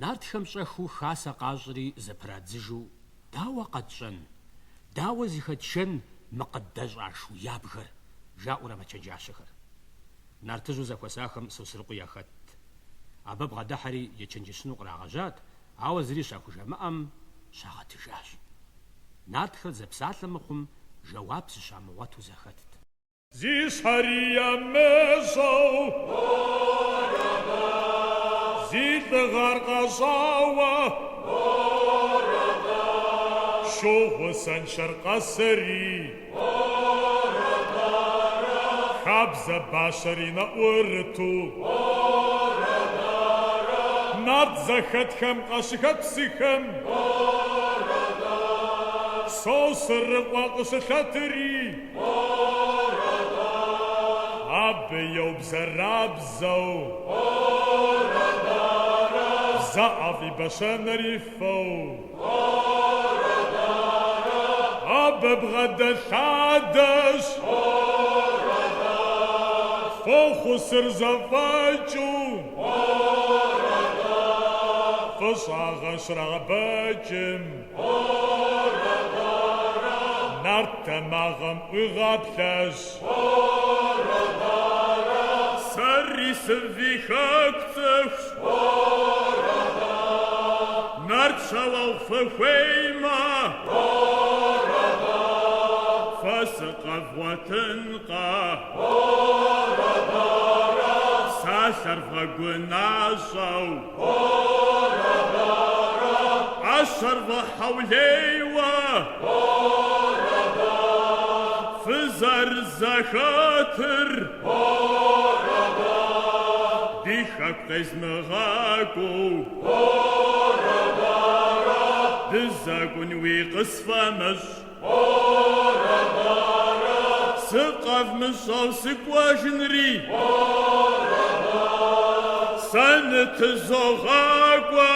Нартхэм щӏэхыу хасэ къащӏри зэпрадзыжу, Дауэ къэтщӏэн, дауэ зыхэтшэн мы къыддэщӏа шу ябгэр? жаӏэурэ мэчэнджащэхэр. Нартыжьу зэхуэсахэм Сосрыкъуи яхэтт. Абы бгъэдыхьэри ечэнджэщыну кърагъэжьат, ауэ зыри щахужамыӏэм, щагъэтыжащ. Нартхэр зэпсалъэ мыхъум, жэуап зыщамыгъуэту зэхэтт. Зи щхьэри ямыщӏэу, зи лӏыгъэр къащӏауэ, шу гъусэншэр къэсри, хабзэ бащэр и нэӏурыту, нарт зэхэтхэм къащыхэпсыхэм, Сосрыкъуэ къыщылъэтри, Абы еубзэрабзэу, Бзэ ӏэфӏ и бэщэнэр и фэу. Абы бгъэдэлъадэщ, Фӏэхъусыр зэфӏэкӏыу, Фӏыщӏагъэ щрагъэбэкӏым. Нарт дамагъэм ӏуигъаплъэщ. Сэри сывихэку цӏыхущ. Нарт щауэгъу фыхуеймэ. Фэ сыкъэвгъуэтынкъэ. Псалъэр вгъэгунащӏэу. ӏэщэр вгъэхьэулейуэ. Фызэрызэхэтыр. Ди хэку къезмыгъэкӏуу. Дызэкӏунуи къысфӏэмыщӏ. Сыкъэвмыщӏэу сыкӏуэжынри. Сэ нытызогъакӏуэ.